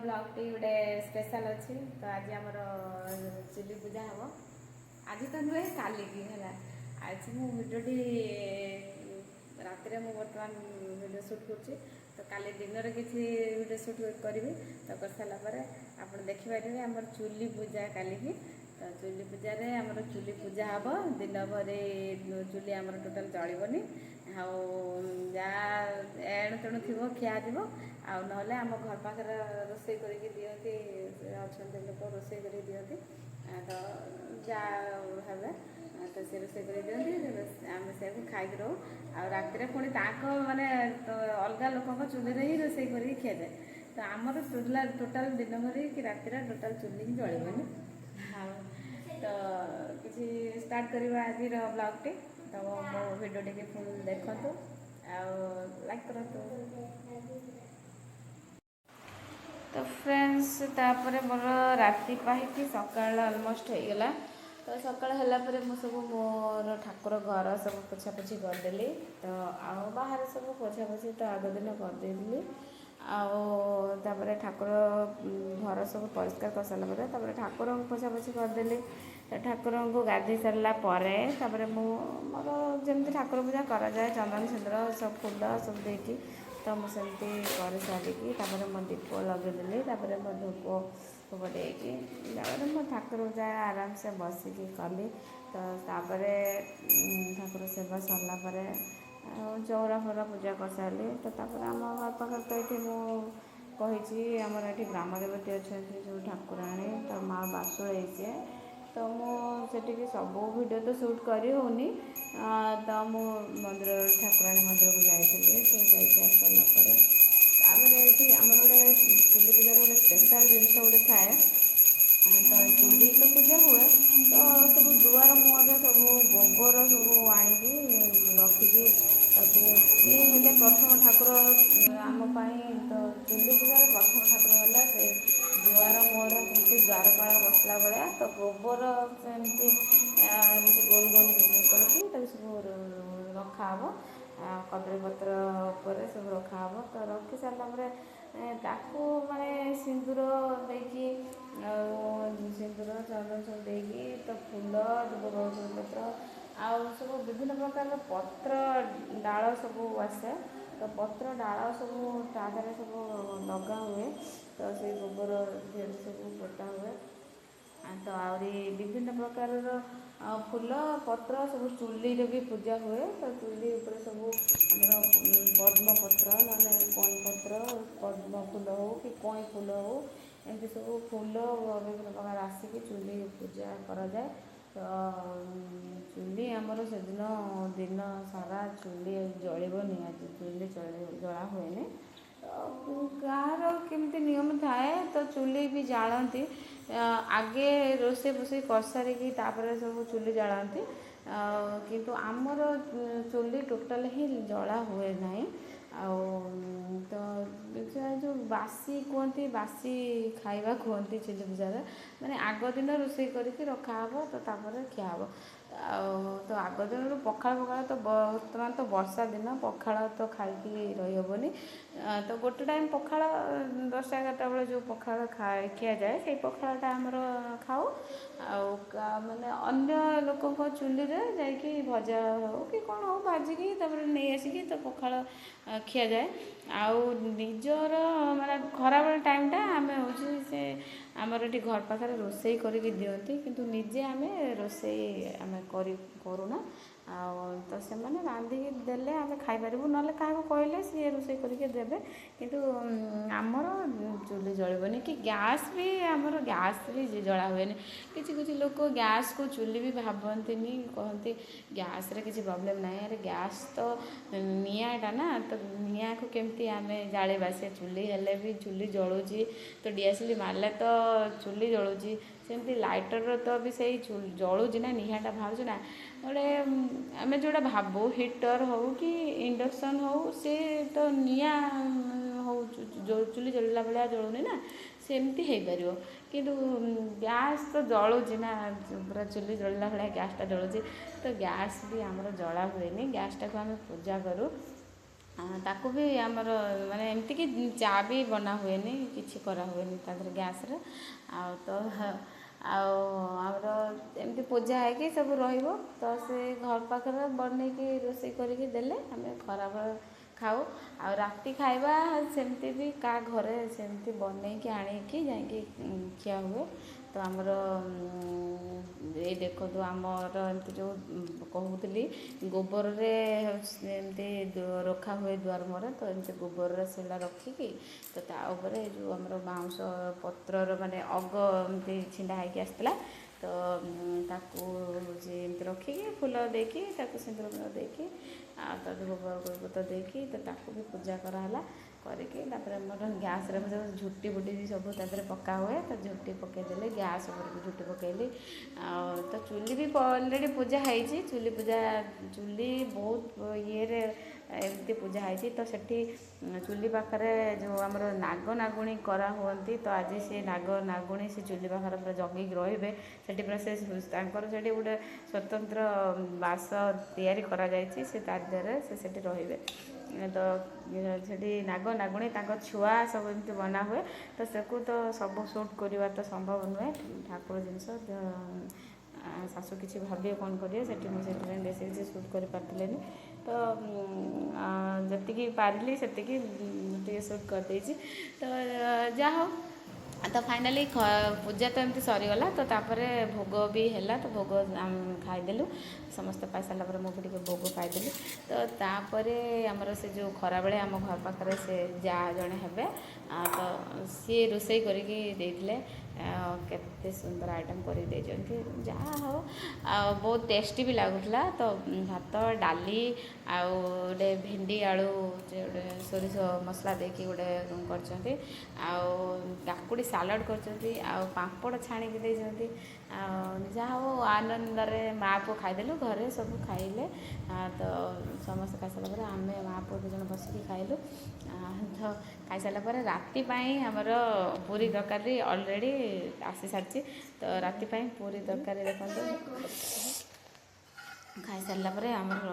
ବ୍ଲଗ୍ଟି ଗୋଟେ ସ୍ପେଶାଲ୍ ଅଛି। ତ ଆଜି ଆମର ଚୁଲି ପୂଜା ହେବ। ଆଜି ତ ନୁହେଁ, କାଲିକି ହେଲା। ଆଜି ମୁଁ ଭିଡ଼ିଓଟି ରାତିରେ ମୁଁ ବର୍ତ୍ତମାନ ଭିଡ଼ିଓ ସୁଟ୍ କରୁଛି, ତ କାଲି ଦିନରେ କିଛି ଭିଡ଼ିଓ ସୁଟ୍ କରିବି। ତ କରିସାରିଲା ପରେ ଆପଣ ଦେଖିପାରିବେ ଆମର ଚୁଲି ପୂଜା କାଲିକି। ତ ଚୁଲି ପୂଜାରେ ଆମର ଚୁଲି ପୂଜା ହେବ। ଦିନ ଭରି ଚୁଲି ଆମର ଟୋଟାଲ୍ ଜଳିବନି। ଆଉ ଯାହା ଏଣୁ ତେଣୁ ଥିବ ଖିଆଯିବ, ଆଉ ନହେଲେ ଆମ ଘର ପାଖରେ ରୋଷେଇ କରିକି ଦିଅନ୍ତି, ଅଛନ୍ତି ଲୋକ ରୋଷେଇ କରିକି ଦିଅନ୍ତି। ତ ଯାହା ହେବେ ତ ସେ ରୋଷେଇ କରିକି ଦିଅନ୍ତି, ଆମେ ସେୟାକୁ ଖାଇକି ରହୁ। ଆଉ ରାତିରେ ପୁଣି ତାଙ୍କ ମାନେ ତ ଅଲଗା ଲୋକଙ୍କ ଚୁଲିରେ ହିଁ ରୋଷେଇ କରିକି ଖିଆଯାଏ। ତ ଆମର ଟୋଟାଲ୍ ଦିନ ଭରି କି ରାତିରେ ଟୋଟାଲ୍ ଚୁଲି ହିଁ ଜଳିବନି। ଆଉ ତ କିଛି ଷ୍ଟାର୍ଟ କରିବା ଆଜିର ବ୍ଲଗ୍ଟି। ତ ମୋ ଭିଡ଼ିଓ ଟିକେ ଫୁଲ୍ ଦେଖନ୍ତୁ ଆଉ ଲାଇକ୍ କରନ୍ତୁ। ତ ଫ୍ରେଣ୍ଡସ୍, ତାପରେ ମୋର ରାତି ପାହିକି ସକାଳ ଅଲମୋଷ୍ଟ ହେଇଗଲା। ତ ସକାଳ ହେଲା ପରେ ମୁଁ ସବୁ ମୋର ଠାକୁର ଘର ସବୁ ପୋଛାପୋଛି କରିଦେଲି। ତ ଆଉ ବାହାରେ ସବୁ ପୋଛାପୋଛି ତ ଆଗ ଦିନ କରିଦେଇଥିଲି। ଆଉ ତାପରେ ଠାକୁର ଘର ସବୁ ପରିଷ୍କାର କରିସାରିଲା ପରେ ତାପରେ ଠାକୁରଙ୍କୁ ପୋଛାପୋଛି କରିଦେଲି। ତ ଠାକୁରଙ୍କୁ ଗାଧୋଇ ସାରିଲା ପରେ ତାପରେ ମୁଁ ମୋର ଯେମିତି ଠାକୁର ପୂଜା କରାଯାଏ, ଚନ୍ଦନ ସିନ୍ଦୁର ସବୁ ଫୁଲ ସବୁ ଦେଇକି, ତ ମୁଁ ସେମିତି କରିସାରିକି ତାପରେ ମୋ ଦୀପ ଲଗେଇଦେଲି। ତାପରେ ମୋ ଧୂପ ଫୁପ ଦେଇକି ତାପରେ ମୋ ଠାକୁର ପୂଜା ଆରାମସେ ବସିକି କଲି। ତ ତାପରେ ଠାକୁର ସେବା ସରିଲା ପରେ ଆଉ ଚଉରା ଫଉରା ପୂଜା କରିସାରିଲି। ତ ତାପରେ ଆମ ଘର ପାଖରେ ତ ଏଇଠି ମୁଁ କହିଛି, ଆମର ଏଠି ଗ୍ରାମ ଦେବତୀ ଅଛନ୍ତି ଯେଉଁ ଠାକୁରାଣୀ, ତ ମା ବାସୁଳେଇ ସିଏ। ତ ମୁଁ ସେଠିକି ସବୁ ଭିଡ଼ିଓ ତ ସୁଟ୍ କରି ହେଉନି। ତ ମୁଁ ମନ୍ଦିର ଠାକୁରାଣୀ ମନ୍ଦିରକୁ ଯାଇଥିଲି। ତ ଯାଇକି ଆସିସାରିଲା ପରେ ତାପରେ ଏଇଠି ଆମର ଗୋଟେ ଚୁଲି ପୂଜାର ଗୋଟେ ସ୍ପେଶାଲ୍ ଜିନିଷ ଗୋଟେ ଥାଏ। ତ ଚୁଲି ତ ପୂଜା ହୁଏ, ତ ସବୁ ଦୁଆର ମୁହଁରେ ସବୁ ଗୋବର ସବୁ ଆଣିକି ରଖିକି ତାକୁ କିଏ ହେଲେ ପ୍ରଥମ ଠାକୁର ଆମ ପାଇଁ। ତ ଚୁଲି ପୂଜାର ପ୍ରଥମ ଠାକୁର ହେଲା ସେ ଦୁଆର ମୁହଁରେ ଯେମିତି ଦ୍ୱାରପାଳ ବସିଲା ଭଳିଆ। ତ ଗୋବର ସେମିତି ଏମିତି ଗୋଲ ଗୋଲ କରିକି ତାକୁ ସବୁ ରଖାହବ, କଦଳୀପତ୍ର ଉପରେ ସବୁ ରଖାହବ। ତ ରଖି ସାରିଲା ପରେ ତାକୁ ମାନେ ସିନ୍ଦୁର ଦେଇକି ଆଉ ସିନ୍ଦୁର ଚନ୍ଦନ ସବୁ ଦେଇକି, ତ ଫୁଲ ଦୁବ ପତ୍ର ଆଉ ସବୁ ବିଭିନ୍ନ ପ୍ରକାରର ପତ୍ର ଡାଳ ସବୁ ଆସେ। ତ ପତ୍ର ଡାଳ ସବୁ ତା ଦେହରେ ସବୁ ଲଗା ହୁଏ। ତ ସେଇ ଗୋବର ଦେହରେ ସବୁ ପୋତା ହୁଏ। ତ ଆହୁରି ବିଭିନ୍ନ ପ୍ରକାରର ଫୁଲ ପତ୍ର ସବୁ ଚୁଲିରେ ବି ପୂଜା ହୁଏ। ତ ଚୁଲି ଉପରେ ସବୁ ଆମର ପଦ୍ମପତ୍ର, ନହେଲେ କଇଁ ପତ୍ର, ପଦ୍ମ ଫୁଲ ହଉ କି କଇଁ ଫୁଲ ହଉ, ଏମିତି ସବୁ ଫୁଲ ବିଭିନ୍ନ ପ୍ରକାର ଆସିକି ଚୁଲି ପୂଜା କରାଯାଏ। ତ ଚୁଲି ଆମର ସେଦିନ ଦିନ ସାରା ଚୁଲି ଜଳିବନି। ଆଜି ଚୁଲି ଜଳା ହୁଏନି। ତ କାହାର କେମିତି ନିୟମ ଥାଏ, ତ ଚୁଲି ବି ଜାଳନ୍ତି। ଆଗେ ରୋଷେଇ ଫୋଷେଇ କରିସାରିକି ତାପରେ ସବୁ ଚୁଲି ଜାଳନ୍ତି। କିନ୍ତୁ ଆମର ଚୁଲି ଟୋଟାଲ୍ ହିଁ ଜଳା ହୁଏ ନାହିଁ। ଆଉ ତ ଯେଉଁ ବାସି କୁହନ୍ତି, ବାସି ଖାଇବା କୁହନ୍ତି, ଚୁଲି ପୂଜାରେ ମାନେ ଆଗ ଦିନ ରୋଷେଇ କରିକି ରଖାହେବ, ତ ତାପରେ ଖିଆ ହେବ। ଆଉ ତ ଆଗ ଦିନରୁ ପଖାଳ ଫଖାଳ, ତ ବର୍ତ୍ତମାନ ତ ବର୍ଷା ଦିନ, ପଖାଳ ତ ଖାଇକି ରହିହେବନି। ତ ଗୋଟେ ଟାଇମ୍ ପଖାଳ 10ଟା 11ଟା ବେଳେ ଯେଉଁ ପଖାଳ ଖିଆଯାଏ, ସେଇ ପଖାଳଟା ଆମର ଖାଉ। ଆଉ ମାନେ ଅନ୍ୟ ଲୋକଙ୍କ ଚୁଲିରେ ଯାଇକି ଭଜା ହେଉ କି କ'ଣ ହେଉ ଭାଜିକି ତାପରେ ନେଇ ଆସିକି ତ ପଖାଳ ଖିଆଯାଏ। ଆଉ ନିଜର ମାନେ ଖରାବେଳ ଟାଇମ୍ଟା ଆମେ ହେଉଛି ସେ ଆମର ଏଠି ଘର ପାଖରେ ରୋଷେଇ କରିକି ଦିଅନ୍ତି, କିନ୍ତୁ ନିଜେ ଆମେ ରୋଷେଇ ଆମେ କରୁନା। ଆଉ ତ ସେମାନେ ରାନ୍ଧିକି ଦେଲେ ଆମେ ଖାଇପାରିବୁ, ନହେଲେ କାହାକୁ କହିଲେ ସିଏ ରୋଷେଇ କରିକି ଦେବେ। କିନ୍ତୁ ଆମର ଚୁଲି ଜଳିବନି କି ଗ୍ୟାସ୍ ବି, ଆମର ଗ୍ୟାସ୍ ବି ଜଳା ହୁଏନି। କିଛି କିଛି ଲୋକ ଗ୍ୟାସ୍କୁ ଚୁଲି ବି ଭାବନ୍ତିନି, କହନ୍ତି ଗ୍ୟାସ୍ରେ କିଛି ପ୍ରୋବ୍ଲେମ୍ ନାହିଁ। ଆରେ ଗ୍ୟାସ୍ ତ ନିଆଁଟା ନା, ତ ନିଆଁକୁ କେମିତି ଆମେ ଜାଳିବା? ସେ ଚୁଲି ହେଲେ ବି ଚୁଲି ଜଳୁଛି, ତ ଡିଆସିଲି ମାରିଲେ ତ ଚୁଲି ଜଳୁଛି, ସେମିତି ଲାଇଟର୍ର ତ ବି ସେଇ ଜଳୁଛି ନା, ନିଆଁଟା ବାହାରୁଛି ନା। ଗୋଟେ ଆମେ ଯେଉଁଟା ଭାବୁ ହିଟର୍ ହଉ କି ଇଣ୍ଡକ୍ସନ୍ ହଉ, ସେ ତ ନିଆଁ ହଉ ଚୁଲି ଜଳିଲା ଭଳିଆ ଜଳୁନି ନା, ସେମିତି ହେଇପାରିବ। କିନ୍ତୁ ଗ୍ୟାସ୍ ତ ଜଳୁଛି ନା, ପୁରା ଚୁଲି ଜଳିଲା ଭଳିଆ ଗ୍ୟାସ୍ଟା ଜଳୁଛି। ତ ଗ୍ୟାସ୍ ବି ଆମର ଜଳା ହୁଏନି, ଗ୍ୟାସ୍ଟାକୁ ଆମେ ପୂଜା କରୁ। ତାକୁ ବି ଆମର ମାନେ ଏମିତିକି ଚା ବି ବନା ହୁଏନି, କିଛି କରାହୁଏନି ତା ଦେହରେ ଗ୍ୟାସ୍ରେ। ଆଉ ତ ଆଉ ଆମର ଏମିତି ପୂଜା ହେଇକି ସବୁ ରହିବ, ତ ସେ ଘର ପାଖରେ ବନେଇକି ରୋଷେଇ କରିକି ଦେଲେ ଆମେ ଖରାବେଳେ ଖାଉ। ଆଉ ରାତି ଖାଇବା ସେମିତି ବି କାହା ଘରେ ସେମିତି ବନେଇକି ଆଣିକି ଯାଇକି ଖିଆ ହୁଏ। ତ ଆମର ଏଇ ଦେଖନ୍ତୁ, ଆମର ଏମିତି ଯେଉଁ କହୁଥିଲି ଗୋବରରେ ହେଉଛି ଏମିତି ରଖା ହୁଏ ଦୁଆର ମୁହଁରେ। ତ ଏମିତି ଗୋବରରେ ସେଇଟା ରଖିକି, ତ ତା ଉପରେ ଯେଉଁ ଆମର ବାଉଁଶ ପତ୍ରର ମାନେ ଅଗ ଏମିତି ଛିଣ୍ଡା ହେଇକି ଆସିଥିଲା, ତ ତାକୁ ହେଉଛି ଏମିତି ରଖିକି, ଫୁଲ ଦେଇକି, ତାକୁ ସିନ୍ଦୁର ଫିନ୍ଦୁର ଦେଇକି, ଆଉ ତା ଗୋବର ଦେଇକି, ତ ତାକୁ ବି ପୂଜା କରାହେଲା। କରିକି ତାପରେ ଆମର ଗ୍ୟାସ୍ରେ ସବୁ ଝୋଟି ଫୋଟି ବି ସବୁ ତା ଦେହରେ ପକା ହୁଏ। ତ ଝୋଟି ପକାଇଦେଲେ, ଗ୍ୟାସ୍ ଉପରେ ବି ଝୋଟି ପକାଇଲି। ଆଉ ତ ଚୁଲି ବି ଅଲରେଡ଼ି ପୂଜା ହେଇଛି। ଚୁଲି ପୂଜା, ଚୁଲି ବହୁତ ଇଏରେ ଏମିତି ପୂଜା ହେଇଛି। ତ ସେଠି ଚୁଲି ପାଖରେ ଯେଉଁ ଆମର ନାଗ ନାଗୁଣୀ କରା ହୁଅନ୍ତି, ତ ଆଜି ସେ ନାଗ ନାଗୁଣୀ ସେ ଚୁଲି ପାଖରେ ପୁରା ଜଗିକି ରହିବେ। ସେଠି ପୁରା ସେ ତାଙ୍କର ସେଠି ଗୋଟେ ସ୍ୱତନ୍ତ୍ର ବାସ ତିଆରି କରାଯାଇଛି, ସେ ତା ଦେହରେ ସେ ସେଠି ରହିବେ। ତ ସେଠି ନାଗ ନାଗୁଣୀ, ତାଙ୍କ ଛୁଆ ସବୁ ଏମିତି ବନା ହୁଏ। ତ ସେକୁ ତ ସବୁ ସୁଟ୍ କରିବା ତ ସମ୍ଭବ ନୁହେଁ, ଠାକୁର ଜିନିଷ, ଶାଶୁ କିଛି ଭାବିବେ, କ'ଣ କରିବେ ସେଠି। ମୁଁ ସେଥିପାଇଁ ବେଶୀ କିଛି ସୁଟ୍ କରିପାରିଥିଲିନି। ତ ଯେତିକି ପାରିଲି ସେତିକି ଟିକେ ସୁଟ୍ କରିଦେଇଛି। ତ ଯାହା ହଉ, ତ ଫାଇନାଲି ପୂଜା ତ ଏମିତି ସରିଗଲା। ତ ତାପରେ ଭୋଗ ବି ହେଲା, ତ ଭୋଗ ଖାଇଦେଲୁ ସମସ୍ତେ। ପାଇସାରିଲା ପରେ ମୁଁ ବି ଟିକେ ଭୋଗ ଖାଇଦେଲି। ତ ତାପରେ ଆମର ସେ ଯେଉଁ ଖରାବେଳେ ଆମ ଘର ପାଖରେ ସେ ଯା ଜଣେ ହେବେ, ତ ସିଏ ରୋଷେଇ କରିକି ଦେଇଥିଲେ। କେତେ ସୁନ୍ଦର ଆଇଟମ୍ କରିକି ଦେଇଛନ୍ତି, ଯାହା ହଉ, ଆଉ ବହୁତ ଟେଷ୍ଟି ବି ଲାଗୁଥିଲା। ତ ଭାତ, ଡାଲି, ଆଉ ଗୋଟେ ଭେଣ୍ଡି ଆଳୁ ଗୋଟେ ସୋରିଷ ମସଲା ଦେଇକି ଗୋଟେ କରିଛନ୍ତି, ଆଉ କାକୁଡ଼ି ସାଲାଡ଼ କରିଛନ୍ତି, ଆଉ ପାମ୍ପଡ଼ ଛାଣିକି ଦେଇଛନ୍ତି। ଆଉ ଯାହା ହଉ, ଆନନ୍ଦରେ ମା ପୁଅ ଖାଇଦେଲୁ, ଘରେ ସବୁ ଖାଇଲେ। ତ ସମସ୍ତେ ଖାଇସାରିଲା ପରେ ଆମେ ମା ପୁଅ ଦୁଇ ଜଣ ବସିକି ଖାଇଲୁ। ତ ଖାଇସାରିଲା ପରେ ରାତି ପାଇଁ ଆମର ପୁରୀ ତରକାରୀ ଅଲରେଡ଼ି ଆସିସାରିଛି। ତ ରାତି ପାଇଁ ପୁରୀ ତରକାରୀ ଦେଖନ୍ତୁ, ଖାଇସାରିଲା ପରେ ଆମର